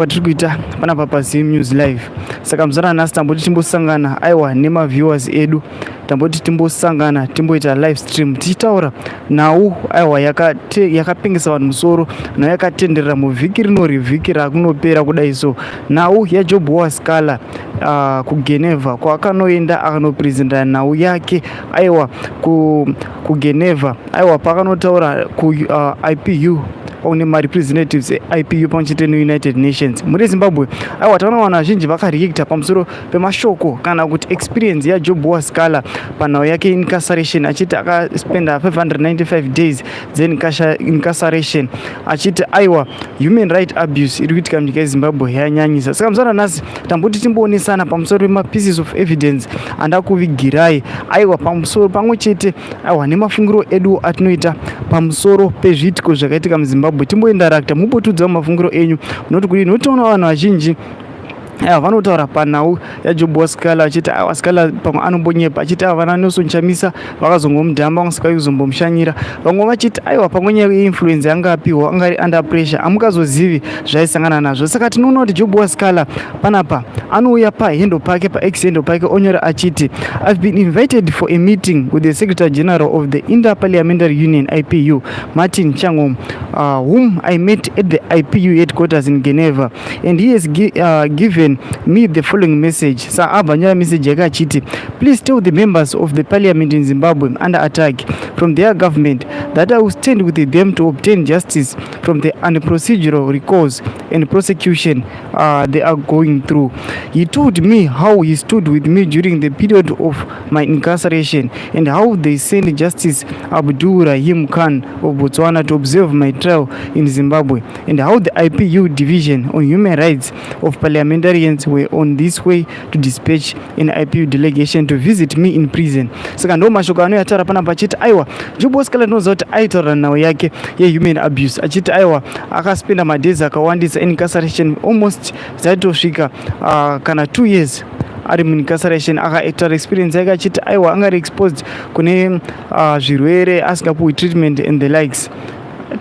Kwatiri kuita panapa paZim News Live. Saka muzana nhasi tamboti timbosangana, aiwa, nemaviewers edu, tamboti timbosangana timboita live stream tichitaura nhau, aiwa, yakapengesa vanhu musoro, nhau yakatenderera muvhiki rinori, vhiki rakunopera kudai. So nhau yaJob Sikhala kuGeneva kwaakanoenda akanopresenta nhau yake, aiwa, kuGeneva, aiwa, paakanotaura kuIPU kune marepresentatives eIPU pamwe chete neUnited Nations muri Zimbabwe. Aiwa, taona vanhu vazhinji vakareacta pamusoro pemashoko kana kuti experience yaJob Sikhala panhau yake incarceration, achiti akaspenda 595 days dzeincarceration, achiti, aiwa, human right abuse iri kuitika munyika yeZimbabwe yanyanyisa. Saka muzana nhasi tamboti timboonesana pamusoro pemapieces of evidence andakuvigirai, aiwa, pamusoro pamwe chete, aiwa, nemafungiro edu atinoita pamusoro pezviitiko zvakaitika muZimbabwe. Timbointeracta, mumbotudzawo mafungiro enyu, munoti kudini? Notiona vanhu vazhinji, aiwa, vanotaura panhau yaJob Sikhala achiti, aiwa, Sikhala pamwe anombonyepa, achiti ava vana Nelson Chamisa vakazongomudhamba vasika kuzombomushanyira. Vamwe vachiti, aiwa, pamwe nyaya yeinfluence yanga apiwa, anga ari under pressure, hamukazozivi zvaisangana nazvo. Saka tinoona kuti Job Sikhala panapa anouya pahandle pake, paX handle pake, onyora achiti, "I've been invited for a meeting with the Secretary General of the Inter-Parliamentary Union, IPU, Martin Chungong, whom I met at the IPU headquarters in Geneva, and he has given me the following message." Sa abva nyora message yake achiti, "Please tell the members of the parliament in Zimbabwe under attack from their government that I will stand with them to obtain justice from the unprocedural recalls and prosecution they are going through. He told me how he stood with me during the period of my incarceration and how they sent Justice Abdul Rahim Khan of Botswana to observe my trial in Zimbabwe and how the IPU Division on Human Rights of Parliamentarians were on this way to dispatch an IPU delegation to visit me in prison." Saka ndo mashoko anoyataura panapa achiti, aiwa, Job Sikhala tinoziva kuti aitaura nhau yake yehuman abuse, achiti, aiwa, akaspenda madays akawandisa incarceration, almost dzaitosvika kana 2 years ari muincarceration. Akaitaura experience yake achiti, aiwa, anga ari exposed kune zvirwere, asingapuwi treatment and the likes.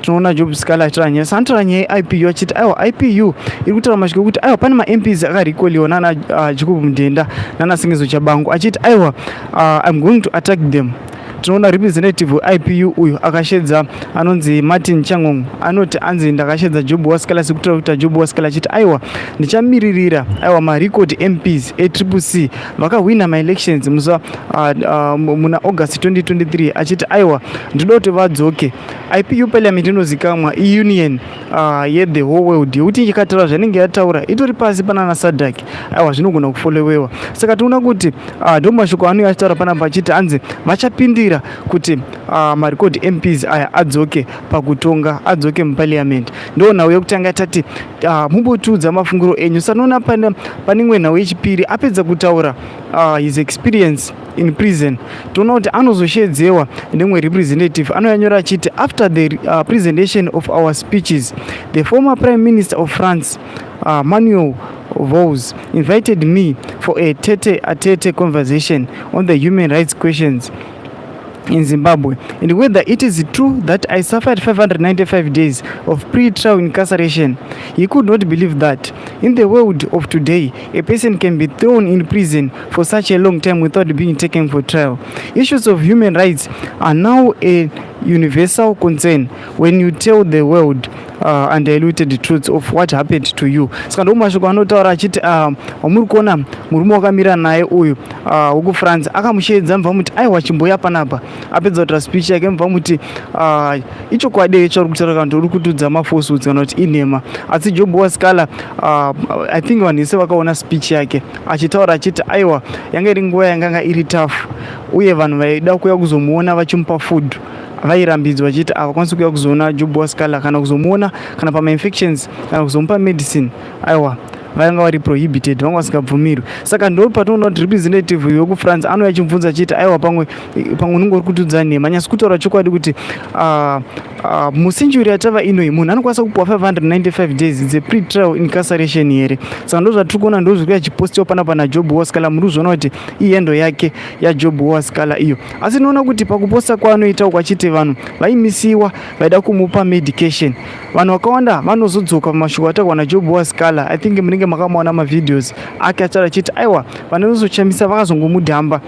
Tinoona Job Sikhala achitaura nyaya, sanotaura nyaya yeIPU achiti, aiwa, IPU iri kutaura mashoko ekuti, aiwa, pane maMPs akarecalliwa nana Jacob Mudenda nana Sengezo Tshabangu, achiti, aiwa, I'm going to attack them. Tinoona representative weIPU uyu akashedza, anonzi Martin Chungong, anoti anzi ndakashedza Job Sikhala, sekutaura kuti Job Sikhala achiti, aiwa, ndichamiririra, aiwa, marecalled MPs eTriple C vakahwina maelections musa muna August 2023, achiti, aiwa, ndinoda kuti vadzoke. IPU parliament inozikamwa iunion yethe whole world, yekuti ikataura zvanenge yataura itori pasi panana SADC, aiwa, zvinogona kufollowewa. Saka tinoona kuti ndo mashoko anouya achitaura panapa achiti anzi vachapindira kuti marecalled MPs aya adzoke pakutonga, adzoke muparliament. Ndo nhau yekutanga tati mumbotiudza mafungiro enyu. Sanoona pane imwe nhau yechipiri. Apedza kutaura his experience in prison, toona kuti anozoshedzewa nemwe representative anoyanyora achiti, "After the presentation of our speeches, the former Prime Minister of France, Manuel Valls, invited me for a tete a tete conversation on the human rights questions in Zimbabwe and whether it is true that I suffered 595 days of pre-trial incarceration. He could not believe that in the world of today a person can be thrown in prison for such a long time without being taken for trial. Issues of human rights are now a universal concern when you tell the world undiluted truths of what happened to you." Saka ndo mashoko anotaura achiti, wamuri kuona murume wakamira naye uyu wekuFrance akamushedza, mubva muti, aiwa, chimboya panapa. Apedza kutaura speech yake, mubva muti, ichokwadi chauri kutaura kana kuti uri kutudza mafalsehoods kana kuti inhema? Asi Job Sikhala, I think vanhu vese vakaona speech yake achitaura achiti, aiwa, yanga iri nguva yanganga iri tough, uye vanhu vaida kuuya kuzomuona vachimupa food vairambidzwa, vachiti havakwanisi kuuya kuzoona Job Sikhala kana kuzomuona kana pamainfections kana kuzomupa medicine. Aiwa. Vanga vari prohibited, vanga vasingabvumirwi. Saka ndo patinoona kuti representative wekuFrance anouya achimubvunza achiti, "Aiwa, pamwe pamwe unenge uri kutiudza nhema." Nyasi kutaura chokwadi kuti mucentury yatava inoi, munhu anokwanisa kupiwa 595 days dzepretrial incarceration here? Saka ndo zvatiri kuona, ndo zviri achipostiwa panapa naJob Waskala. Muri kuzviona kuti ihandle yake yaJob Waskala iyo. Asi tinoona kuti pakuposta kwaanoita uku achiti vanhu vaimisiwa vaida kumupa medication, vanhu vakawanda vanozodzoka pamashoko ataurwa naJob Waskala. I think munenge makamaona mavideos ake achitaura achiti, aiwa, vanozochamisa vakazongomudhamba.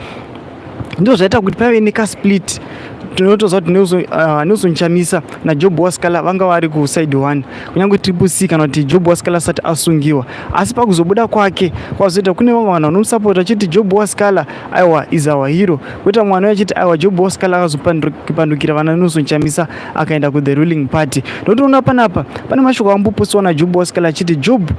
Ndo zvaita kuti pave nekasplit. Tinotoziva kuti Nelson Chamisa naJob Waskala vanga vari kuside one, kunyange Triple C kana kuti Job Waskala asati asungiwa. Asi pakuzobuda kwake kwazoita kune vamwe vanhu vanomusapota achiti Job Waskala, aiwa, is our hero, kuita mwana uyo achiti, aiwa, Job Waskala akazopandukira vana Nelson Chamisa, akaenda kuthe ruling party. Ndotoona panapa pane mashoko ambopostiwa naJob Waskala achiti, "Job,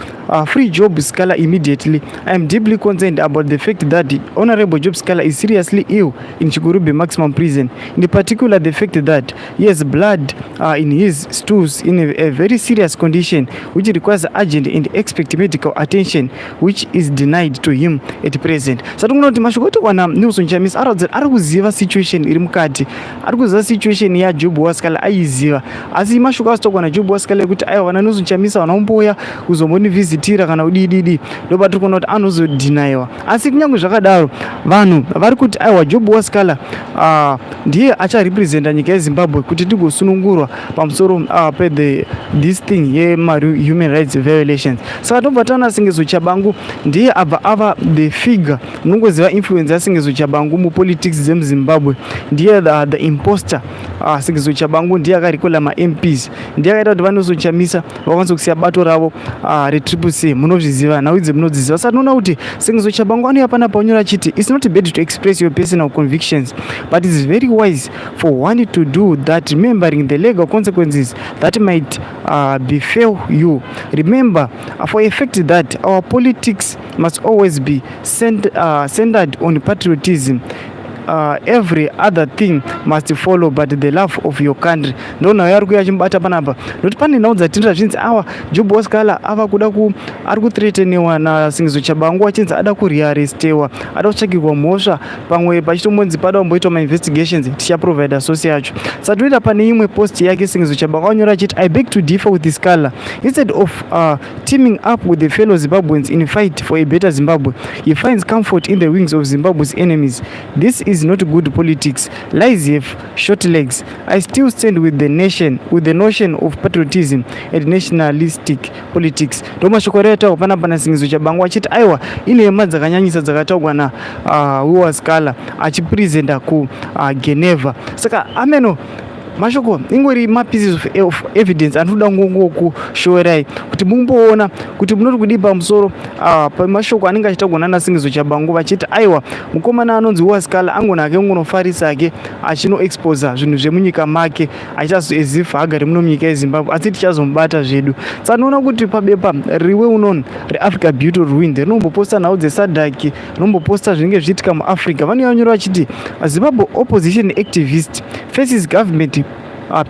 free Job Sikhala immediately. I am deeply concerned about the fact that Honorable Job Sikhala is seriously ill in Chikurubi Maximum Prison, in particular the fact that he has blood in his stools in a very serious condition which requires urgent and expert medical attention, which is denied to him at present." Saka tikuona kuti mashoko etaurwa naNelson Chamisa aratidza kuti ari kuziva situation iri mukati, ari kuziva situation yaJob Waskala, aiziva. Asi mashoko azitaurwa naJob Waskala ekuti, aiwa, vana Nelson Chamisa vanaomboya kuzombonivhizitira kana kudididi, ndo patiri kuona kuti anozodhinaiwa. Asi kunyange zvakadaro, vanhu vari kuti, aiwa, Job Waskala ndiye acharepresenta nyika yeZimbabwe kuti tigosunungurwa pamusoro pethe this thing yemahuman rights violations. Saka tobva taona Sengezo Tshabangu ndiye abva ava the figure. Munongoziva influence yaSengezo Tshabangu mupolitics dzemuZimbabwe. Ndiye the imposter. Sengezo Tshabangu ndiye akarecalla maMPs, ndiye akaita kuti vaNelson Chamisa vakwanise kusiya bato ravo reTriple C. Munozviziva, nhau idzi munodziziva. Saka tinoona kuti Sengezo Tshabangu anouya panapa onyora achiti, "It's not bad to express your personal convictions, but it's very wise for one to do that remembering the legal consequences that might befell you. Remember for a fact that our politics must always be centered on patriotism. Every other thing must follow but the love of your country." Ndonhau yaari kuuya achimubata panapa, nokuti pane nhau dzatinoita zvinzi awa Job Waskala ava kuda ku ari kuthreateniwa naSengezo Tshabangu, achinzi ada kurearrestewa, ada kutsvagirwa mhosva, pamwe pachitombonzi pada kumboitwa mainvestigations. Tichaprovida source yacho. Saka toita pane imwe post yake, Sengezo Tshabangu anyora achiti, "I beg to differ with Sikhala. Instead of teaming up with the fellow Zimbabweans in fight for a better Zimbabwe, he finds comfort in the wings of Zimbabwe's enemies. This is not good politics. Lies have short legs. I still stand with the nation, with the notion of patriotism and nationalistic politics." Ndo mashoko arataurwa panapa naSengezo Tshabangu achiti, aiwa, inhema dzakanyanyisa dzakataurwa na Waskala achipresenta kuGeneva. Saka ameno mashoko ingori mapieces of evidence anoda ngongokushowerai kuti mumboona kuti munoti kudii pamusoro pemashoko anenge achitaurwa nanaSengezo Tshabangu, vachiti, aiwa, mukomana anonzi Waskala angona ake ungonofarisa ake achinoexposa zvinhu zvemunyika make, achiita as if haagari muno munyika yeZimbabwe, asi tichazomubata zvedu. Saka tinoona kuti pabepa riwe unono reAfrica Beauty Ruined rinomboposta nhau dzeSADC, rinomboposta zvinenge zvichiitika muAfrica. Vanonyora vachiti, "Zimbabwe opposition activist faces government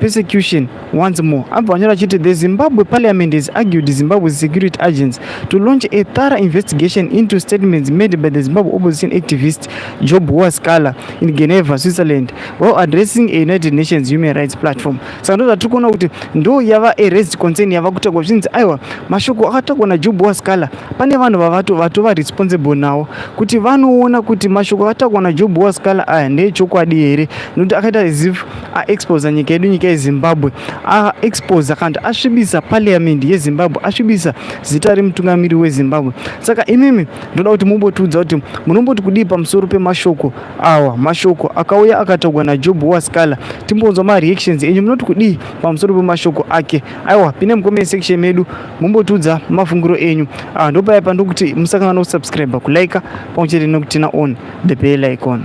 persecution once more." Abva vanyora achiti, "The Zimbabwe parliament has argued Zimbabwe's security agents to launch a thorough investigation into statements made by the Zimbabwe opposition activist Job Waskala in Geneva, Switzerland, while addressing a United Nations human rights platform." Saka ndo zvatiri kuona kuti ndo yava a raised concern yava kutaurwa zvinzi, aiwa, mashoko akataurwa naJob Waskala, pane vanhu vatova responsible nawo kuti vanoona kuti mashoko akataurwa naJob Waskala aya ndeechokwadi here, nokuti akaita as if aexposa nyika yedu, nyika yeZimbabwe, aexposa kana kuti asvibisa parliament yeZimbabwe, asvibisa zita remutungamiri weZimbabwe. Saka imimi ndoda kuti mumbotiudza kuti munomboti kudii pamusoro pemashoko awa, mashoko akauya akataurwa naJob Waskala. Timbonzwa mareactions enyu, munoti kudii pamusoro pemashoko ake? Aiwa, pinde mucomment section medu mumbotiudza mafungiro enyu. Ndopaya pandokuti musakangana kusubscribe, kulike, pamwe chete nekuturn on the bell icon.